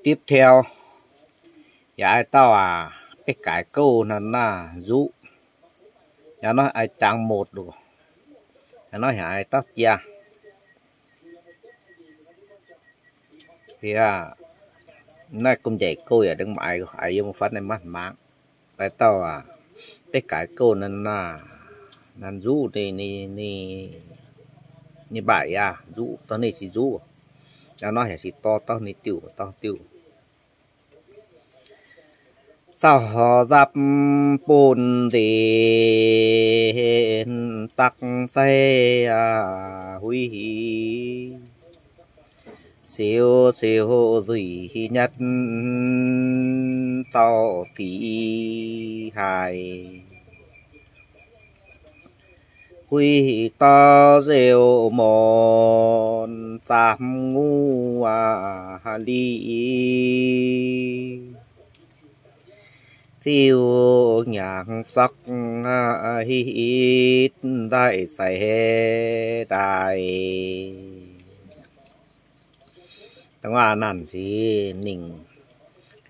Tiếp theo, yaac ai dauh aac, betv gaaix gouv naaiv naaiv nzuqv, yaac nor ai jangx motc loh, yaac nor yaac ai dauh jaa. Naaiv gomh njaih gouv yaac dengh maaih, aa, yiem fatv naaiv maiv mangc. Ai dauh aac, betv gaaix gouv naaiv naaiv nzuqv ninh, ninh, ninh, ninh mbaaic yaac nzuqv, dauh ninh se nzuqv, yaac nor yaac se dorh dauh ninh diuh, dorh diuh. Zaux nzapc bun nzengc dakv zaih huih, siou siou nzuih nyatv dauh zic haic. Huih dauh ziouc morn zaamv nguv liqc, ziouc nyaangx zorqv hitv nzaic seix ndaaih. Dangh waac naaic se ninh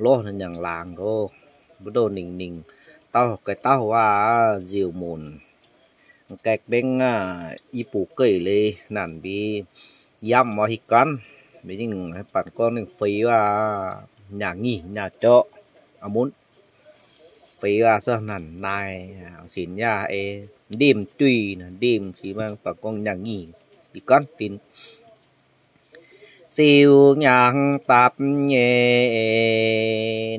lorz nyaangx laangz nqox, mbuo ndoh ninh, ninh dauh ga'dauh waac nziouc munc, gaeqv mbengv aac, i buc geix leiz naaic mbi yamv oix hic gaanv, mbi ninh banc gorngv ninh feix waac nyaah ngih nyaah jorqv, aa, munv feix waac zorqv naanc naaic, sinx yaac ei ndemh juih, ndemh se mangc banc gorngv nyaah ngih hic gaanv dinc. Ziouc nyaangx dapv nyei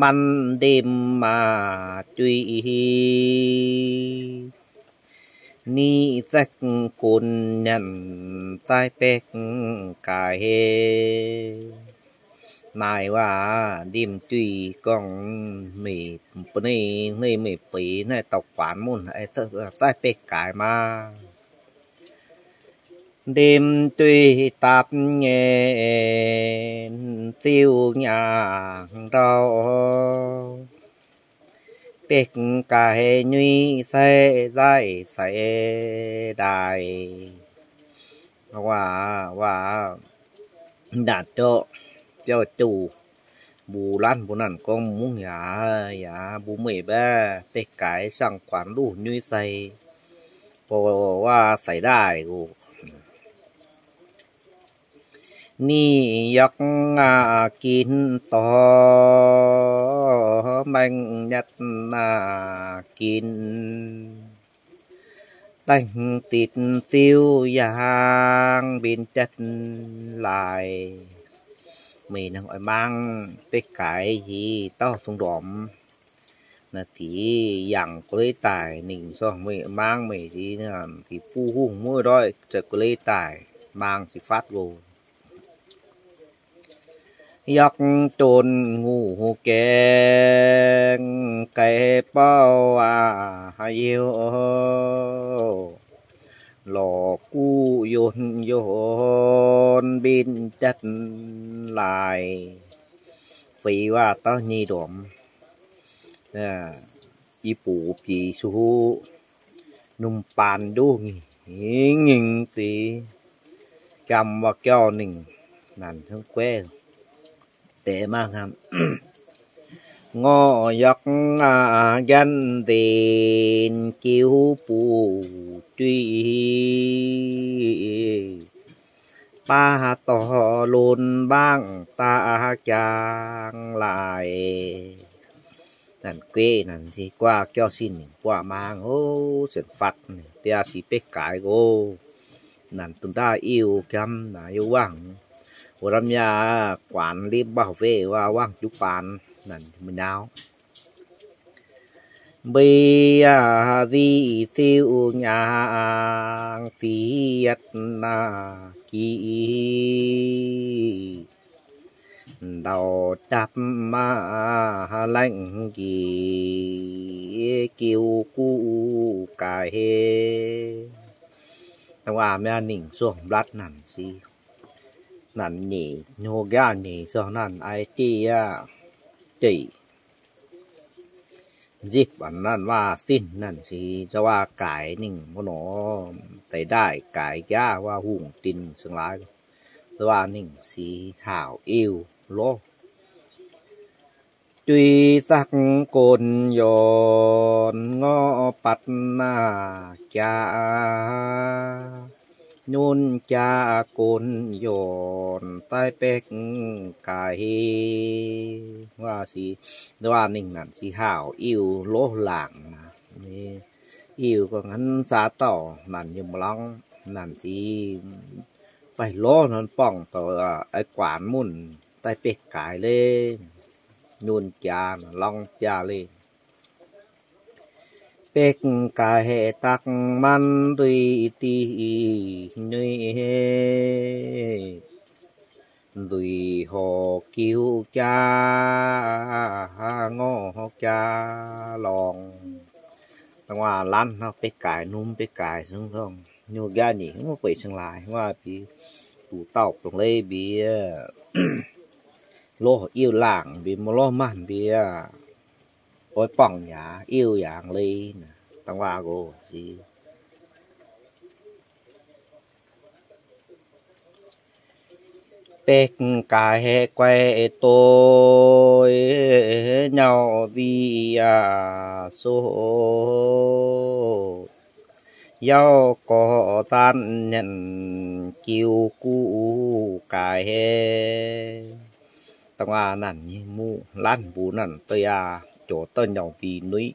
manv ndemh maac juih, ni zaeqv gunv nyanc zaaiv baeqv gaaix. Naaic waac ndemh juih gorngv meih bun ninh, ninh meih beix naaiv dauh guaax munv zaaiv baeqv gaaix maah. Ndemh juih dapv nyei ziouc nyaangx ndau baeqv gaaix nyuiv sai zaaiv sai ndaaih. Waac, waac naanc jorqv biauv jouh mbuo laanh mbuo naanc gorngv mungv yaac, yaac mbuo meih mbaeqv baeqv gaaix saangv guaax luv nyuiv sai, bou waac sai ndaaih oc. Ninh yaac ginv dorh maengh nyatv ginv daengh ditc ziouc yangh mbenc jatv laaix. Meih nangh oix mangc baeqv gaaix yie dauh zungv ndorm. Naaiv deix yangh gu'leiv daaih ninh sorng meih mangc meih deix, deix buv hungh muoz-doic za'gu'leiv daaih mangc se fatv loh. Yaac donx nguqv gaengh gaengh bauv aac, haaix youh lorz guv yonc yonc mbenc jatv laaix. Feix waac dauh nyei ndorm, i buc biei suqv, numh baan nduqv ngingx ngingx deix, jam waac jauv ninh, naanc hnangv guaiv deix maah. Ngorc yaac nqanc nzenc jiu buc juih, baav dorh lunx mangc daaih jangx laaix. Naanc gueiv naanc se guaav jauv sin ninh buatc mangc, o, sienx fatv, diaa sic betv gaaix oc. Naanc duqv ndaaih iu jam naaic yaac wangc, wuov lamh yaac guanx lipv mbauh weic waac wangc jiu baanx naanc mbuo nyauv. Mbeix yaac ziqc ziuc nyaangx ziqc yietv naaic giqv, ndau japv maaih laengz njiec jiu guv gaaix. Dongh waac mi'aqv, ninh suangx mblatv naanc sic, naanc nyeic hnyouv nqaatv nyeic suangx naanc ai jeiv aqv, jeiv nzipv a'naanc waac-zinh naanc sic, za'waac gaaix ninh wuov nor, deix ndaaih gaaix nqaatv waac-hungh dinc sengx laaix. waac-ningc sic haauc iu lov. Duih zakv gonx yornc ngorc batc naaic jaax, nyunc jaax gonx yornc daaih baeqv gaaix. Waac sic, waac-ningc naanc sic haauc iu lov laangc. Iu gorngv hnangv zaax dauh naanc yiem mbuo lorngx naanc sic baih lov nor borngv douz, aa, guanx munc daaih baeqv gaaix leiz, nyunc jaax lorngx jaax leiz. Baeqv gaaix haeqv dakv manv nduih diuh nyuiz, nzuih horc giuv jaax ngorc jaax lorngx. Dangh waac lanv hnangv baeqv gaaix, numv baeqv gaaix zungv gorngv nyunc jaax nyeic mv bueix cingx laaix, waac biux dauh dongh leiz mbiauz, lov iu laangc mbiauz, mv lov maanh mbiauz, oix borngc yaac iu yaac leiz. Dangh waac nqox sic. Baeqv gaaix haeqv guaix doix, nyauv nzic yaac soqv, yauv gorx zaanv nyanc jiu guv gaaix haeqv. Dangh waac naanc nyei muqv lanv mbuox naanc doix aac, joux dauh nyauv nzic nuiv.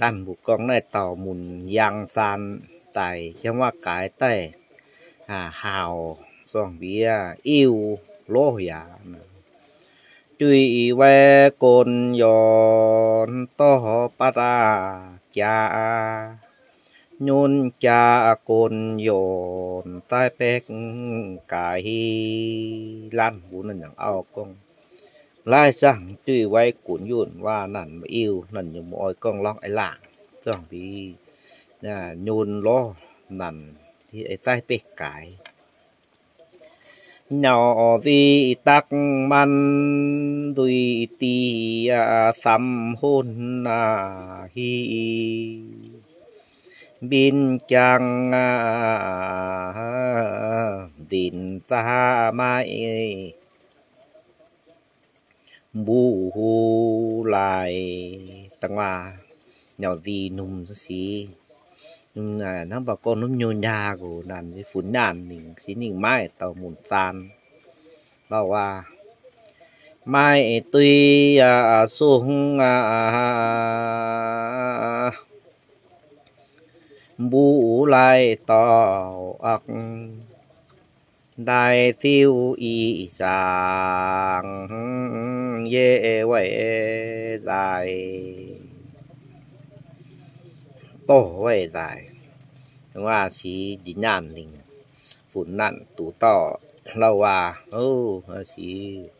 Lanv mbuox gorngv naaiv dauh munc yangh zaan daic, jangv waac gaaix daaih haauc zorng mbiauz iu lov yaac. Duih wai gonx yornc dorh batc jaax, nyunc jaax gonx yornc daaih baeqv gaaix. Lanv mbuox naanc nyangc auv gorngv, laaix zangh duih wai gonx yornc waac naanc maiv iu, naanc nyungc maiv oix gorngv lorngx eix laangc, zorng mbiauz nyunc lov naanc daaih baeqv gaaix. Nyauv nzic dakv manv nduih diuh samv honv hic, mbin jangx nzinc zaqv maiv mbuv laaix. Dangh waac nyauv nzic numh sic, hnangv baac gorngv numv nyunh nyaah nqox naanc funx nyaanh ningc sic, ninh maiv dauh munc zaan. Lauh waac, maiv duih sung mbuv laaix dauh aqv. Ndaix ziuh ih zaangc yie weic nzaaix, dorh weic nzaaix. Waac sic njiec nyaanh lingc, funx naanc duqv dauh lauh waac, sic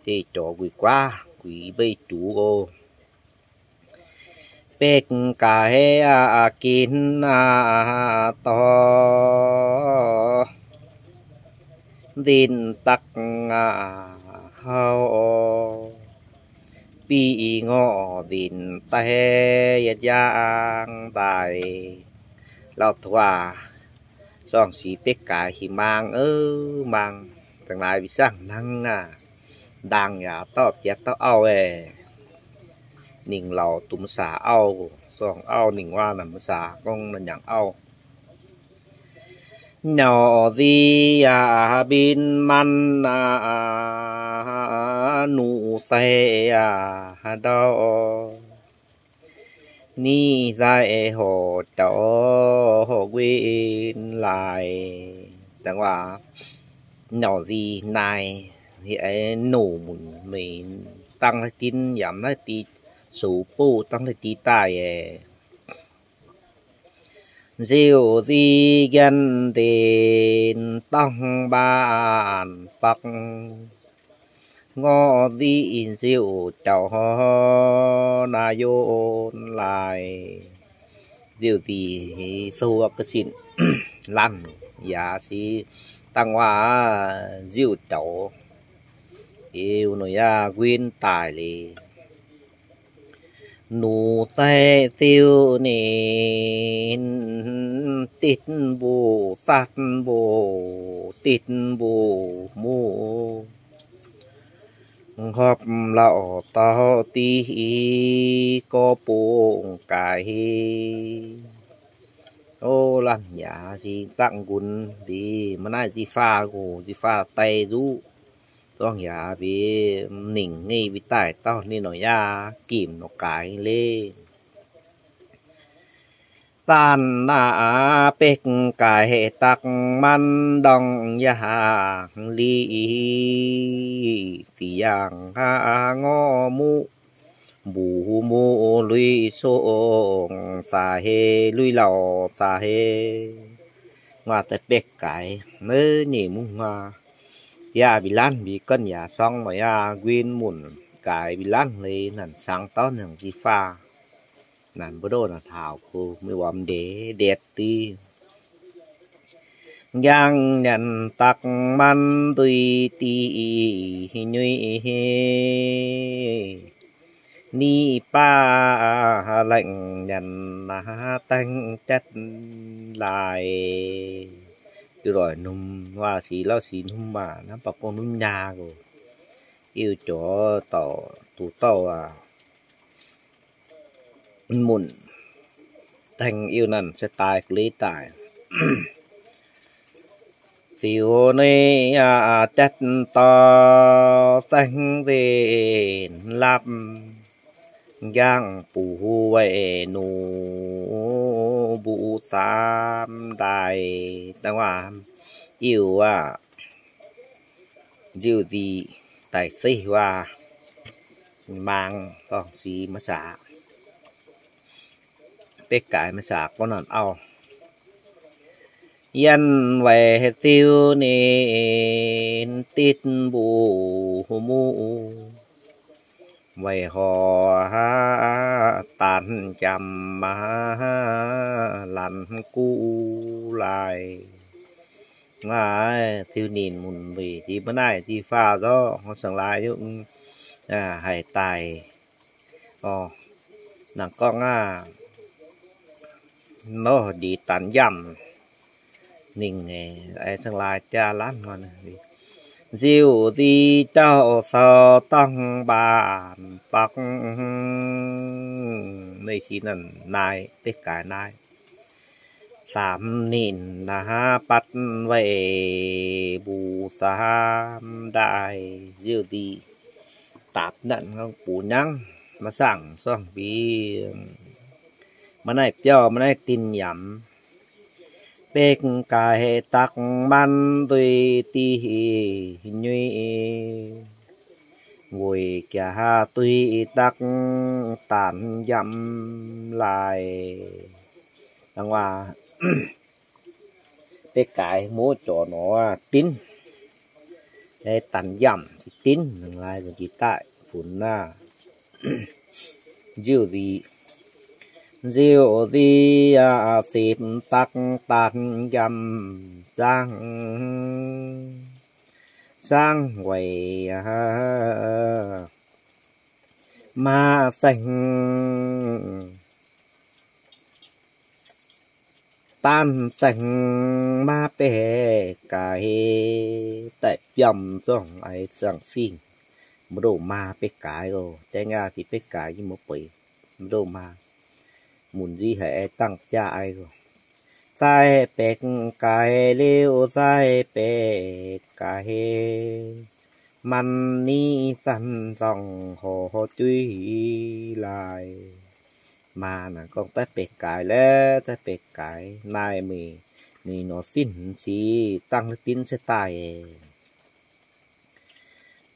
deix jorx guix guaav, guix mbei juv oc. Baeqv gaaix ginv dorh, nzinc dakv hauh, bic ngorc nzinc daaih yietc yaangh daaih. Lauh waac, zorng sic baeqv gaaix hingh maang, maang, zangc naaiv mbic sangh hnangv aac, ndaangc yaac dauh jiex dauh auv aeqv. Ninh lauz duqv mv saax auv, zorng auv ninh waac naaic mv saax gorngv naaic nyangc auv. Nyauv nzic yaac mbin man aac, nuqv zeiz yaac ndau, ninh zaaih horc jauv horc nquin laaix. Dangh waac nyauv nzic naaic, noqc munc meih dangh la'din yaac mv la'din, sux buv dangh la'din daaih aeqv. Nziuh nzic nqaen ndenc dorngh mbaanh bakv, ngorc nzic nziuh jauv naaiv yonc laaix. Nziuh nzic souv ga'sin lanv yaac sic, dangh waac nziuh jauv, iu nor yaac nquin daaih liuz. Nux zaih ziux ninh, ditv mbuo zatv mbuo, ditv mbuo muv, horpc lauh dauh div gorx bungx gaaix. O, laanh yaac si dangv nqunx mbic, maiv naaiv ziqc faah nqox, ziqc faah daaih nzuqv zorng yaac mbic, ningc ngei mbic daaih dauh ninh nor yaac gimh nor gaaix leiz. Zaanh naaiv bekv gaaix daaih man ndorngx yaac liuz, ziqc yaangh ngorc muv, mbuo muv lui song zaaix, lui lauh zaaix. Nguaaz daaih bekv gaaix, naaiv nyeic mungv huaav, yaac mbic lanv mbic guonv yaac sorng nor yaac nquin munc gaaix mbic lanv leiz, naaic sangx dauh naaic ziqc faah. Naaic mbuo ndoh naaic taux go, meih wuom ndeic ndetv div. Njang nyanc daaih man nduih div nyuiv, ni baav laengh nyanc naaiv daengh jatv laaix. Diuh loic num waac sic lauh sic num aac, hnamv baac gorngv num nyaah oc. Iu joux dauh duqv dauh aac, munc tengx iu nanc se daaih gu'leiz daaih. Ziux ninh aac jatv dorh zaengv nzenc lapv, njang buv weic nuqv mbuv zaamv ndaaih. Dangh waac iu aac, nziu nzic daic zeiv waac, maang dorngh sic maiv saax, betv gaaix maiv saax gorngv naaic auv. Yienh weic ziux ninh ditv mbuv muv, weic horc daanh njamv maaz lanz guv laaih. Ngaih ziux ninh munc weic deix maiv naaiv deix faah zorqv, ngorc sangx laaix yaac haih daaih. Orv, naaic gorngv aac, nor ndiex daanh njamv, ninh aengx sangx laaix jaa lanv. Nziu nzih jauv sou dorngh mbaanx borqv, naaiv sic naaiv naaiv betv gaaix naaiv. Saamx ninh naaiv batv weic mbuv zaamv ndaaih, nziu nzih daapc nanc bungx nyangv maiv sangx sorng mbic, maiv naaiv biauv maiv naaiv dinh yamc. Betv gaaix daaih man nduih div nyuiz, weic jaax duih daaih daanh njamv laaih. Dangh waac betv gaaix muv jorc nor dinv, daanh njamv dinv, nzengc laaix nzengc jiex daaih funx naaiv. Nziu nzih, nziu nzih sipv daaih daanh njamv zaangv, zaangv weic maaih saeng, daanh saeng maaih betv gaaix daaih biomv zorngh eix zaangv singh. Mbuo ndoh maaih betv gaaix oc. Dengv aac, se betv gaaix nyei muoz-bueix, mbuo ndoh maaih. Munc nzih haiz eix dangh jaa eix oc. Zaih betv gaaix liuz zaih betv gaaix, man ni zanc zorngh horc horc juiv laaih. Maa naaic gorngv zaih betv gaaix laeh, zaih betv gaaix naaiv meih, meih nor sinv sic dangh la'dinv se daaih.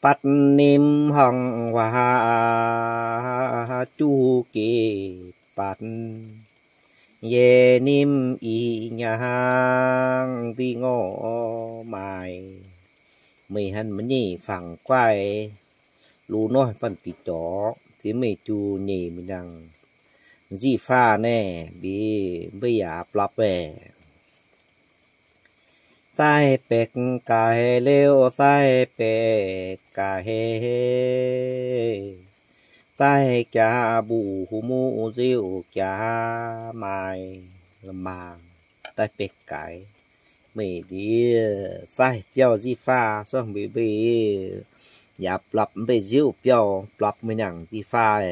Batv nimv horngh waac juv geh batv, yie nimv ih nyangv nzih ngorc maaic. Meih hnangv maiv nyeic fangx guaih, lu noiv banh diqc jorc, ziex meih juv nyeic mingh nangh. Nzih faah naaiv mbic mbuo yaac blapv aeqv. Zaih betv gaaix liuz zaih betv gaaix, Daaih jaax mbu'mu'z ziouc jaax maaih maangc daaih betv gaaix. Meih ndiev zaih biauv nziqv faah sorng mbeix mbeix, yaac blapc mbeix nziouv biauv, blapc meih nyangc nziqv faah.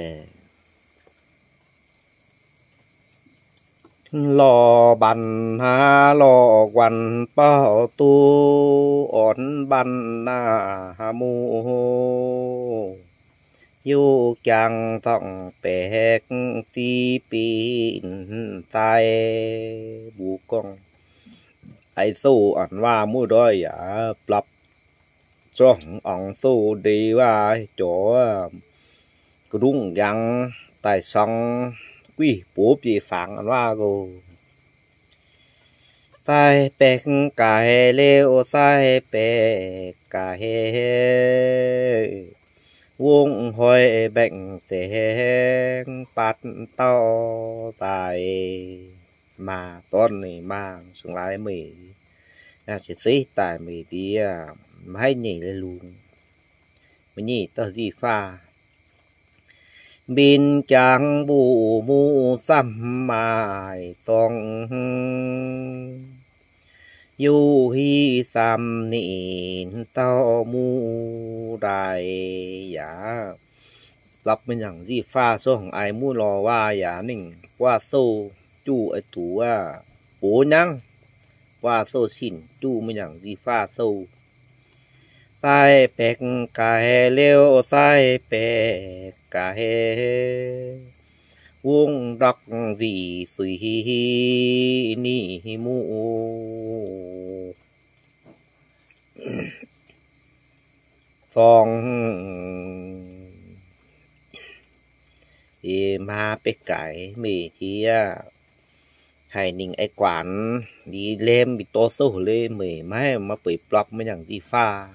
Lorh mbanc hnangv lorh guanh baaux duqv orn mbanc hnangv mu'z, youh jangx zorngh baeqc ziqv binh daaih. Mbuo gorngv eix sou a'hneiv waac mu'z ndoih yaac blapc zorngh ong sou ndeic waac joux ga'ndungv yangh daaih sorng guih bov biei fangx a'hneiv waac loh. Zaih baeqc gaaix liouh zaih baeqc gaaix, wongv hoic mbaengx zaengx batv dauh daaih. Maah dorn ninh maah sung laaix meih, naaiv se zeiv daaih meih ndiev maiv haih nyeic leiz lungz. Maiv nyeic dauh nziqv faah. Mbienx jangx mbu'mu'z samv maaih zorngh, youh hiv samv ninh dauh mu'z ndaaih yaac. Blapc meih nyangc nziqv faah sorng aiv mu'z lorh waac yaac ninh guaav sou juqv aiv duqv aqv. Boz nyangv guaav sou sin juqv meih nyangc nziqv faah sou. Zaih baeqc gaaix liouh zaih baeqc gaaix, wongv ndortv nziqc suix ninh mu'z zorngh. Ih maa betv gaaix meih ndiev haiz ninh aiv guanc, ninh liemh mbic dorh souv leiz meih maiv maaih bueix blapc meih nyangc nziqv faah.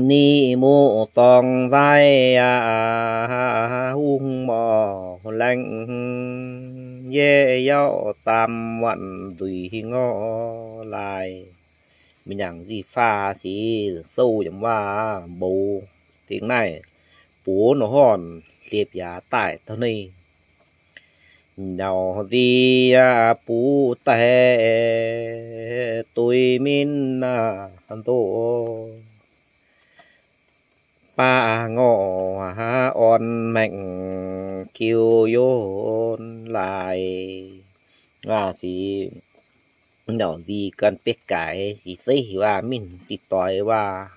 Ninh mu'z dorngx nzaiv aqv, hungh morc laengz, yie yauv zaamv waanc nzuih ngorc laaih. Meih nyangc nziqv faah sic souv yiem waac mboux dingc naaiv, buov nor horn liepc yaac daaih taux ninh. Nyaux nziex buv daaih duih min ndoh, baac ngorc orn maengc kiu yonc laaih. Waac sic nyaux nziex gan betv gaaix sic zeiv waac mingh diqc doix waac.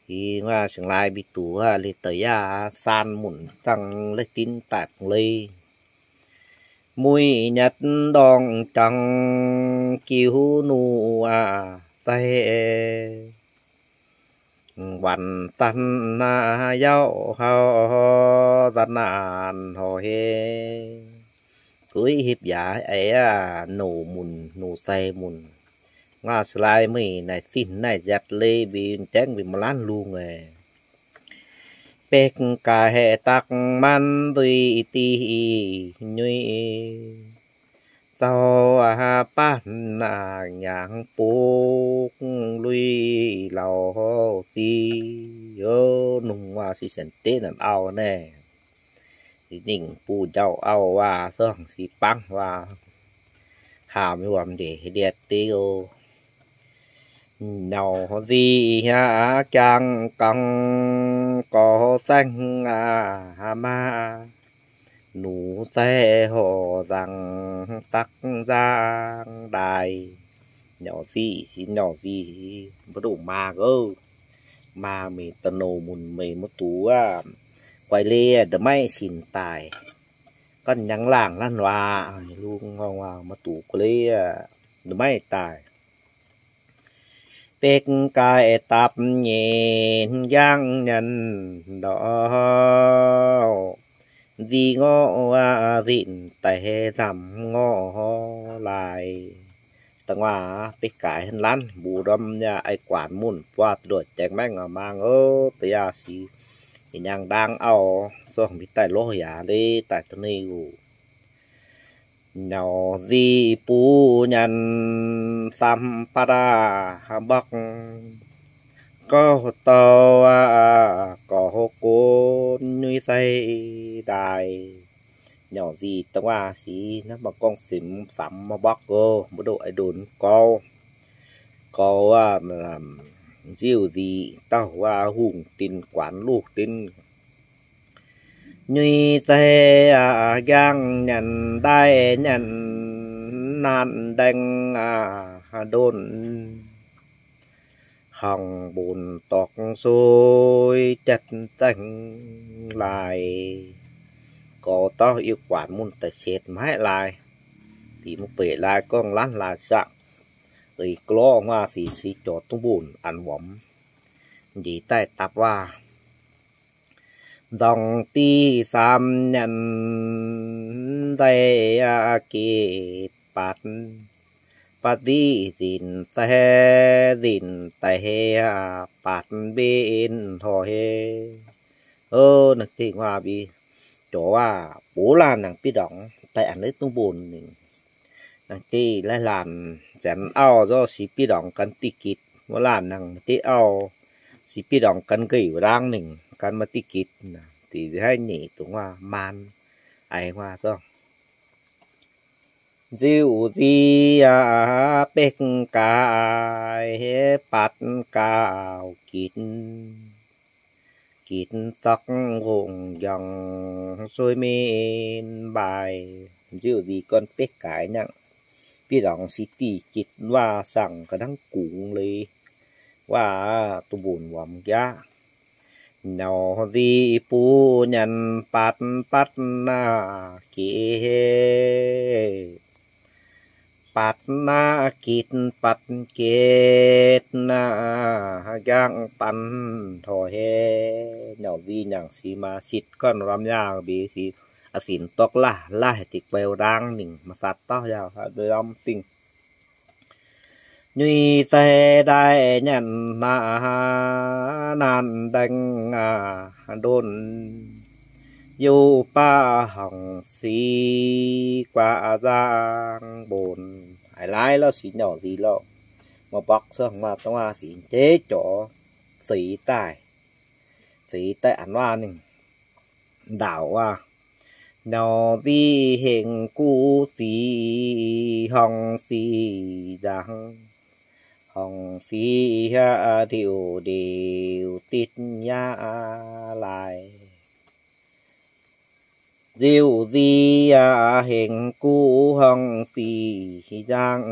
Sic waac sengx laaih mbiv duqv leiz daaih yaac saan munc dangh leiz dinv daaih bungx leiz. Muic nyatv ndorngh jangx jiu nuqv aqv, zaih waanc zanc naaiv yauv hauv zanc naanc horc heh. Zuiz hipv yaac eix aqv, nouc munc nouc zaih munc. Waac sengx laaih meih naaic zinh naaic nziatc leiz mbic jaengv mbic maaih laanh lungh aqv. Betv gaaix haeqv daqc maanc nzuih dih nyuiz, zaux aqv baav naaic nyangx bukv lui lauz sic. Nungx waac sic sienx deix naanc auv naaiv. Ninh buv njaaux auv waac sorng sic bangv waac, haamh mingh wuom ndeic liatc deix oc. Nyaux nzih hnyangx jangx gauh gorx saengv aqv, maa nuqv zaih horc nzangc daqv nzangc ndaaih. Nyaux nzih sic, nyaux nzih sic, mbuo duqv maa gouv. Maa meih da'nouc munc meih maiv duqv aqv. Guaix leiz nda'maiv sinc daaih. Ganh nyangx laangc laanh waac, lungh ngorc waac maiv duqv guaix leiz nda'maiv daaih. Betv gaaix dapv nyeic njang nyanc ndorv, nzih ngorc zinh daaih nzamc ngorc laaih. Da'nguaaz betv gaaix haaix laanh mbuo ndorm yaac aiv guanc munc buatc nduoqc jaeng maengh maang oc, da'yaauh sic nyei nyangx ndaang auv sorng mbiv daaih lorh yaac leiz daaih da'neiv oc. Nyaux nzih buv nyanc samv baav daaih mborqv, Gorx dauh aac, gorx houv gonv nyuiz sai ndaaih. Nyauc nzih dongh waac sic naaiv maaih gorngv simx samx maiv mborqv gox, mbuo ndoqv a'ndonh gorx. Gorx aac, nziuv nzih dauh waac hungh dinc guanx luv dinc. Nyuiz sai aac, njang nyanc ndaaih nyanc naanc ndaeng aac, ndonc horngc mbonc dorc sui jatv zaengh laaix. Gorx dauh yie guanc mun daaih setv maiv laaix. Dih mv beic laaix gorngv laanh laaix saqv. Eix glorv waac sic, sic jorx dungx mbonc an wuomx. Njiec daaih dapv waac. Ndorngc dic samx nyanc nzaic aqv, gitv batv, batv dic nzinc daaih, nzinc daaih aqv, batv mbenc horh heh. Ov, naaiv dingh waac mbi jorx waac, bov laanh nangc biv ndorngx daaih an leiz dungx mbonc ninh. Naaic deix laih laanh zanc auv nzorv sic biv ndorngx gan diqv gitv, wuov laanh nangc deix auv sic biv ndorngx gan nqeic wuov ndaangv ninh gan maaih diqv gitv. Deix haih nyeic dongh waac maan, eix waac zorngh. Nziuv nzih aqv, bekv gaaix, batv gauh gitv, gitv dorc ngongh njorngh sueih min mbaaih. Nziuv nzih gorn bekv gaaix nyangh, biv ndorngx sic diqv gitv waac saangc ga'hnangv gungx leiz waac, dungx mbonc wuomx jaav. Nyauv nzih buv nyanc batv, batv naaiv gitv, batv naaiv gitv, batv gitv naaiv njang banh horh heh. Nyauv nzih nyangh sic maaih sitv gorn lomh nyaah mbi sic, a'sinx dorqc laaih, laaih deix guai ndaangv ningc, maaih satv dauh yaac lomh dingh. Nyuiz sai ndaaih nyanc naanc ndaeng aac, ndonc youh baav horngc sic guaav nzangv mbonc. Haiz laaix lauh sic nyauv nzih lauh, maaih mborqv cuotv maaih dongh waac sic jeiv jorx zeix daaih, zeix daaih an waac ninh ndaauc waac. Nyauv nzih hengx guv sic horngc sic nzangv, horngc sic ndiuc ndiuc ditv yaac laaix. Nziuv nzih hengx guv horngc sic nzangv,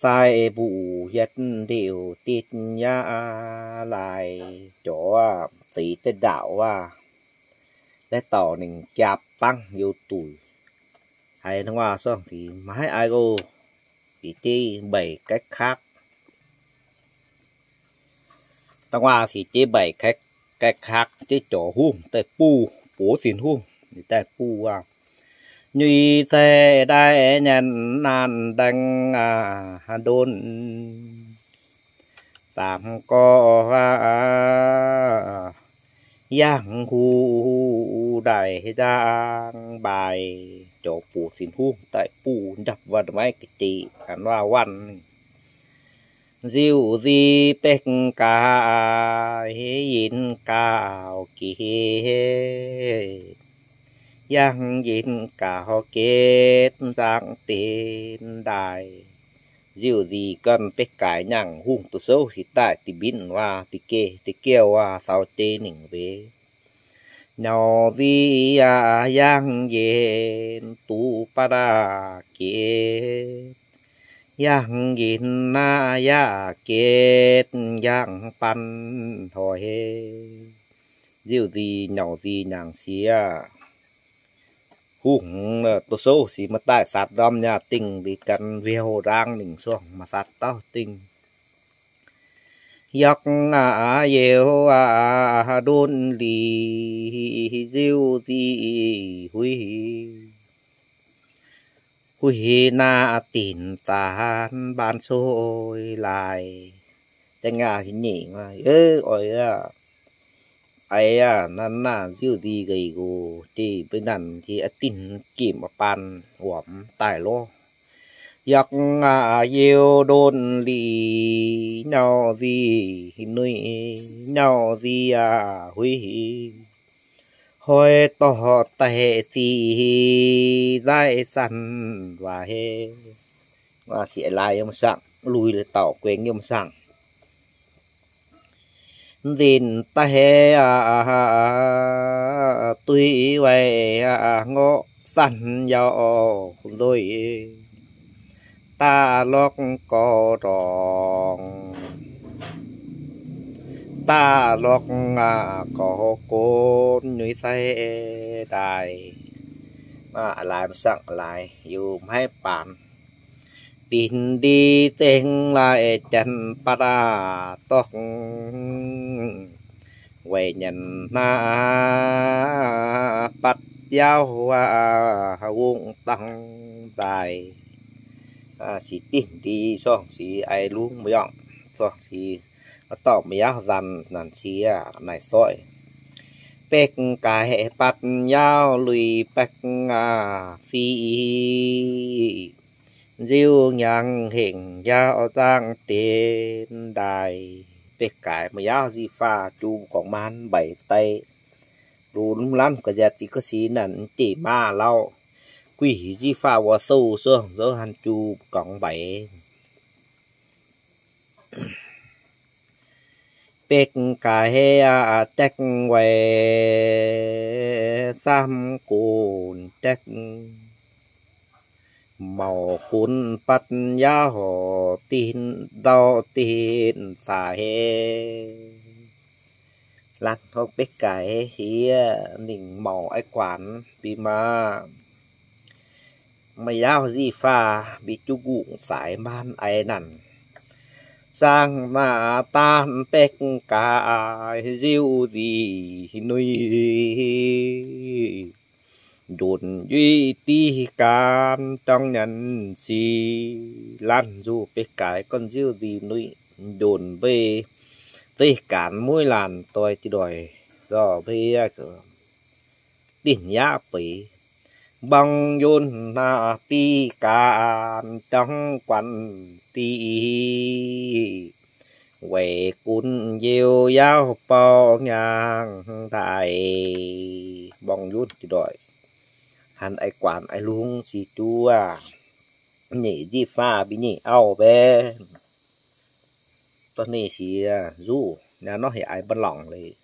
sai mbuc yietv ndiuc ditv yaac laaix. Jorx zeix daaih ndaauc waac, daaih dauh ninh jaapv bangv youh duic. Haiz dongh waac sorng deix maiv aiv oc, deix jeiv mbeic gaikv kakv. Dongh waac sic jeiv mbeic gaikv kakv, jeiv jorx hungh daaih buv, box sin hungh daaih buv waac. Nyuiz sai ndaaih nyanc naanc ndaeng aac, ndonc daamv gorx yangh huv ndaaih nzangv mbaaih. Jorx box sin hungh daaih buv njapc wuov maiv ga'jeiv an waac wanh. Nziuv nzih bekv gaaix yinz gauh gitv, yangh yinz gauh gitv nzangv ditv ndaaih. Nziuv nzih gorn bekv gaaix nyangh hungh duqv souv sic daaih dih mbinv waac dih geh dih gouv waac caux jei ningc mbueix. Nyauv nzih yaac yangh yinz duqv baav daaih gitv, yangh yinz naaiv yaac gitv yangh banh horh heh. Nziuv nzih nyauv nzih nyangh sieqv, hungh duqv souv sic maaih daaih satv ndorm nyaah dingh, mbuo gan mbiauh ndaangv ningc suangx maaih satv dauh dingh. York aac youz aac ndonc lic, nziuv nzih huih, huih naaiv dinc zaanx mbaan soi laaix. Dangh aac nyeic, oix aac, eix aac, nanv naaiv nziuv nzih nqeic nqox jeiv mbeix nanc jiex a'dinh gemh a'baan wuomx daaih lorz. Biorqv aqv, yiu ndonv lic nyauv nzih nuih, nyauv nzih aqv huih, hnoi dorh daaih sic nzaiv zanc waac heh. Sic laaix yiem saangv, lui dauh gueng yiem saangv. Nzinh daaih heh, duih waaic ngorc zanc yaac nzoih, daav lorqc gorx ndorngx, daav lorqc gorx gonv nyuiz sai daaih. Laaix saangv laaix yaac maiv baanx. Dinh ndie zengx laaix janx-baatc aac dorh, weic nyanc hnaav batv yaauv wungv dangh daaih. Sic dinh ndie sorng sic aix lungv maiv yangh, sorng sic dorh maiv yaauv nzanc naanc sic naaic soic. Baeqv gaaix batv yaauv luic baeqv aac fiqv, nziu hnyangx hengc yaauv zaangv deix daaih. Baeqv gaaix maiv yaauv nzic faah juv gorngv maanc mbeix deix. Lunx lanv ga'nziaauc ziqc ga'sic naanc jeic maaz lauh, guih nzic faah wuov sou suangv nzouv han juv gorngv mbeix. Baeqv gaaix heh aac daeqv weic samv gunv daeqv, mauc gunv batv yaauv dinh ndau dinh saax heh. Lanv hopv baeqv gaaix heh siex ningh mauc aiv guanx bun maa, maiv yaauv nzic faah mbuo juv ngungh saaix maanc aiv naanc. Saangv naaic daanh baeqv gaaix nziu nzih nuih, ndonc yuiz div gaanv dorngx nyanc sic. Lanv nzuqc baeqv gaaix gorngv nziu nzih nuih, ndonc mbei zeih gaanv mueiz laanh doix diqc ndoic zorqv mbei dinh yaav beix. Mborng yunh naaic div gaanv dorngx guanh diqc, weic gunv njiu yaauv bou nyaangh daaih. Mborng yunh diqc ndoic, han aiv guanx aiv lungz sic juv, nyeic nzic faah mbuo nyeic auv mbenc. Dorh ninh sic nzuqc naaiv nor heuc aiv mbuo longc leiz.